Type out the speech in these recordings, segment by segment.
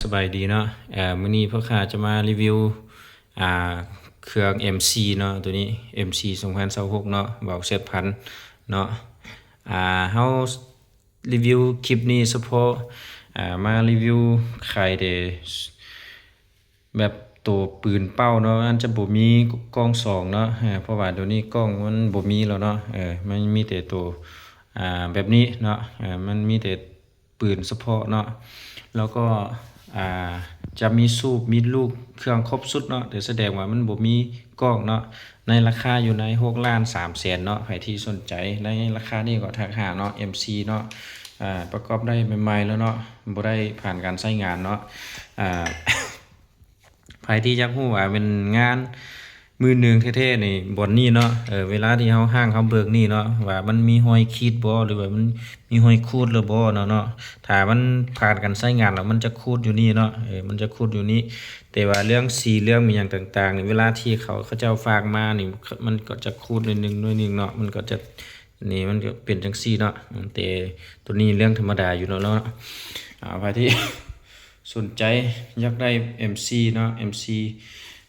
ສະບາຍດີເນາະ ເອີ ມື້ນີ້ພວກຂ້າຈະມາຣີວິວ ອ່າ ເຄື່ອງເອັມຊີເນາະ ໂຕນີ້ເອັມຊີສອງພັນຊາວຫົກເນາະ ເວົ້າແຊດພັນເນາະ ອ່າ ເຮົາຣີວິວຄລິບນີ້ສະເພາະ ອ່າ ມາຣີວິວຂາຍແຕ່ແບບໂຕປືນເປົ້າເນາະ ມັນຈະບໍ່ມີກ້ອງສອງເນາະ ເອີ ເພາະວ່າໂຕນີ້ກ້ອງມັນບໍ່ມີແລ້ວເນາະ ເອີ ມັນມີແຕ່ໂຕ ອ່າ ແບບນີ້ເນາະ ເອີ ມັນມີແຕ່ ປືນສະເພາະເນາະ ແລ້ວກໍ ອ່າ ຈະມີສູບ ມີລູກ ເຄື່ອງຄົບຊຸດເນາະ ແຕ່ສະແດງວ່າມັນບໍ່ມີກ້ອງເນາະ ໃນລາຄາຢູ່ໃນຫົກລ້ານສາມແສນເນາະ ໃຜທີ່ສົນໃຈໃນລາຄານີ້ກໍທັກຫາເນາະ ເອັມຊີເນາະ ອ່າ ປະກອບໄດ້ໃໝ່ໆແລ້ວເນາະ ບໍ່ໄດ້ຜ່ານການໃຊ້ງານເນາະ ອ່າ ໃຜທີ່ຢາກຮູ້ວ່າແມ່ນງານມືໜຶ່ງແທ້ໆນີ້ ບ່ອນນີ້ເນາະ ເອີ ເວລາທີ່ເຮົາຮ້າງເຮົາເບິ່ງນີ້ເນາະ ວ່າມັນມີຮອຍຂີດບໍ່ ຫຼືວ່າມັນມີຮອຍຂູດຫຼືບໍ່ເນາະ ເນາະ ຖ້າມັນຜ່ານການໃຊ້ງານແລ້ວ ມັນຈະຂູດຢູ່ນີ້ເນາະ ເອີ ມັນຈະຂູດຢູ່ນີ້ ແຕ່ວ່າເລື່ອງສີເລື່ອງອີ່ຫຍັງຕ່າງໆນີ້ ເວລາທີ່ເຂົາ ເຂົາເຈົ້າຝາກມານີ້ ມັນກໍຈະຂູດໜ້ອຍໜຶ່ງ ໜ້ອຍໜຶ່ງເນາະ ມັນກໍຈະ ນີ້ມັນກໍເປັນຈັ່ງຊີ້ເນາະ ແຕ່ໂຕນີ້ເລື່ອງທຳມະດາຢູ່ແລ້ວເນາະ ອ່າ ໃຜທີ່ສົນໃຈຢາກໄດ້ເອັມຊີເນາະ ເອັມຊີ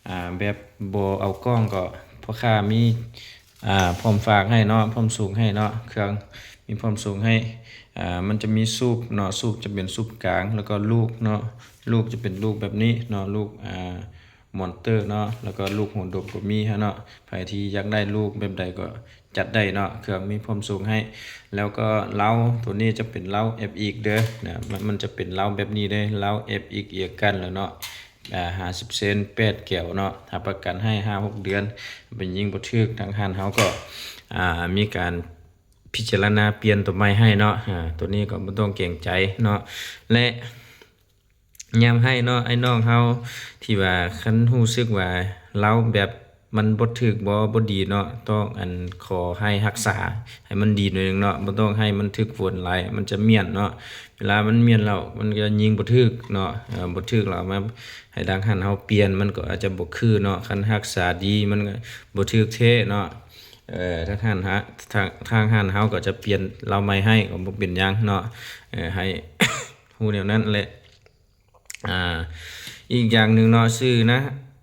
ອ່າ ແບບບໍ່ເອົາກ້ອງກໍ ພວກຂ້າມີ ອ່າ ພ້ອມຝາກໃຫ້ເນາະ ພ້ອມສົ່ງໃຫ້ເນາະ ເຄື່ອງມີພ້ອມສົ່ງໃຫ້ ອ່າ ມັນຈະມີສູບເນາະ ສູບຈະເປັນສູບກາງ ແລ້ວກໍລູກເນາະ ລູກຈະເປັນລູກແບບນີ້ເນາະ ລູກ ອ່າ ມອນເຕີເນາະ ແລ້ວກໍລູກຫົວດົມກໍມີຫັ້ນເນາະ ໃຜທີ່ຢາກໄດ້ລູກແບບໃດກໍຈັດໄດ້ເນາະ ເຄື່ອງມີພ້ອມສົ່ງໃຫ້ ແລ້ວກໍເລົາໂຕນີ້ຈະເປັນເລົາເອັຟເອັກເດີນະ ມັນ ມັນຈະເປັນເລົາແບບນີ້ເດີ ເລົາເອັຟເອັກເອກັນແລ້ວເນາະ ອ່າ ຫ້າສິບເຊັນ ແປດແກວເນາະ ຮັບປະກັນໃຫ້ຫ້າຫົກເດືອນ ໄປຍິງບໍ່ຖືກ ທາງຮ້ານເຮົາກໍ ອ່າ ມີການພິຈາລະນາປ່ຽນໂຕໃໝ່ໃຫ້ເນາະ ອ່າ ໂຕນີ້ກໍບໍ່ຕ້ອງເກງໃຈເນາະ ແລະ ຍາມໃຫ້ເນາະ ອ້າຍນ້ອງເຮົາທີ່ວ່າຄັນຮູ້ສຶກວ່າເລົາແບບມັນບໍ່ຖືກບໍ່ ບໍ່ດີເນາະ ຕ້ອງ ອັນ ຂໍໃຫ້ຮັກສາໃຫ້ມັນດີໜ້ອຍໜຶ່ງເນາະ ບໍ່ຕ້ອງໃຫ້ມັນຖືກຝົນຫຼາຍ ມັນຈະມ້ຽນເນາະ ເວລາມັນມ້ຽນແລ້ວ ມັນກໍຍິງບໍ່ຖືກເນາະ ເອີ ບໍ່ຖືກແລ້ວມາໃຫ້ທາງຮ້ານເຮົາປ່ຽນ ມັນກໍອາດຈະບໍ່ຄືເນາະ ຄັນຮັກສາດີມັນກໍບໍ່ຖືກແທ້ເນາະ ເອີ ທາງຮ້ານ ທາງ ທາງຮ້ານເຮົາກໍຈະປ່ຽນເລົາໃໝ່ໃຫ້ ກໍບໍ່ເປັນຫຍັງເນາະ ເອີ ໃຫ້ຮູ້ແນວນັ້ນແຫຼະ. ອ່າ ອີກຢ່າງໜຶ່ງເນາະ ຊື້ນະ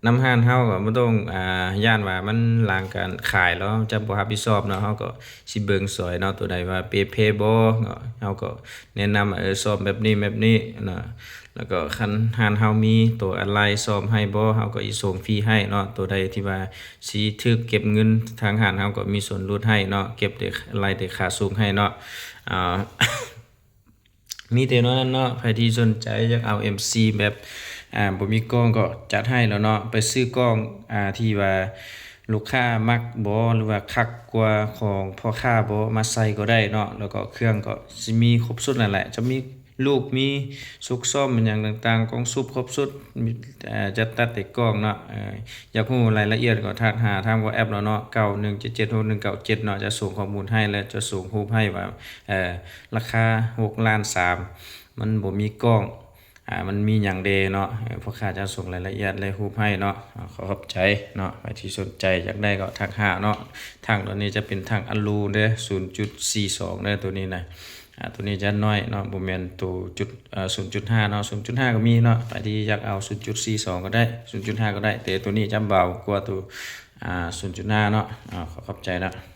ນຳຮ້ານເຮົາກໍບໍ່ຕ້ອງ ອ່າ ຢ້ານວ່າມັນຫຼັງການຂາຍແລ້ວເຮົາຈະບໍ່ຮັບຜິດຊອບເນາະ ເຮົາກໍຊິເບິ່ງຊ່ອຍເນາະ ໂຕໃດວ່າເປເພບໍ່ເນາະ ເຮົາກໍແນະນຳວ່າ ເອີ ສ້ອມແບບນີ້ແບບນີ້ເນາະ ແລ້ວກໍຄັນຮ້ານເຮົາມີໂຕອາໄຫຼ່ສ້ອມໃຫ້ບໍ່ ເຮົາກໍຊິສົ່ງຟຣີໃຫ້ເນາະ ໂຕໃດທີ່ວ່າຊິຖືກເກັບເງິນ ທາງຮ້ານເຮົາກໍມີສ່ວນຫຼຸດໃຫ້ເນາະ ເກັບແຕ່ ໄລ່ແຕ່ຄ່າສົ່ງໃຫ້ເນາະ ອ່າ ມີແຕ່ແນວນັ້ນເນາະ ໃຜທີ່ສົນໃຈຢາກເອົາເອັມຊີແບບ ອ່າ ບໍ່ມີກ້ອງກໍຈັດໃຫ້ແລ້ວເນາະ ໄປຊື້ກ້ອງ ອ່າ ທີ່ວ່າລູກຄ້າມັກບໍ ຫຼືວ່າຄັກກວ່າຂອງພໍ່ຄ້າບໍ ມາໃສ່ກໍໄດ້ເນາະ ແລ້ວກໍເຄື່ອງກໍຊິມີຄົບຊຸດນັ້ນແຫຼະ ຈະມີລູກ ມີຊຸກຊ້ອມ ມີຫຍັງຕ່າງໆ ກ້ອງສູບຄົບຊຸດ ມີ ເອີ ຈະຕັດແຕ່ກ້ອງເນາະ ເອີ ຢາກຮູ້ລາຍລະອຽດກໍທັກຫາທາງ WhatsApp ເນາະ ເກົ້າໜຶ່ງເຈັດເຈັດຫົກໜຶ່ງເກົ້າເຈັດເນາະ ຈະສົ່ງຂໍ້ມູນໃຫ້ ແລະ ຈະສົ່ງຮູບໃຫ້ວ່າ ເອີ ລາຄາຫົກລ້ານສາມ ມັນບໍ່ມີກ້ອງ ອ່າ ມັນມີຫຍັງແດ່ເນາະ ເອີ ພວກຂ້າຈະສົ່ງລາຍລະອຽດ ແລະ ຮູບໃຫ້ເນາະ ຂໍຂອບໃຈເນາະ ໃຜທີ່ສົນໃຈຢາກໄດ້ກໍທັກຫາເນາະ ຖັງໂຕນີ້ຈະເປັນຖັງອາລູເດີ ສູນຈຸດສີ່ສອງເດີ ໂຕນີ້ນະ ອ່າ ໂຕນີ້ຈະນ້ອຍເນາະ ບໍ່ແມ່ນໂຕຈຸດ ເອີ ສູນຈຸດຫ້າເນາະ ສູນຈຸດຫ້າກໍມີເນາະ ໃຜທີ່ຢາກເອົາສູນຈຸດສີ່ສອງກໍໄດ້ ສູນຈຸດຫ້າກໍໄດ້ ແຕ່ໂຕນີ້ຈະເບົາກວ່າໂຕ ອ່າ ສູນຈຸດຫ້າເນາະ ອ່າ ຂໍຂອບໃຈເນາະ.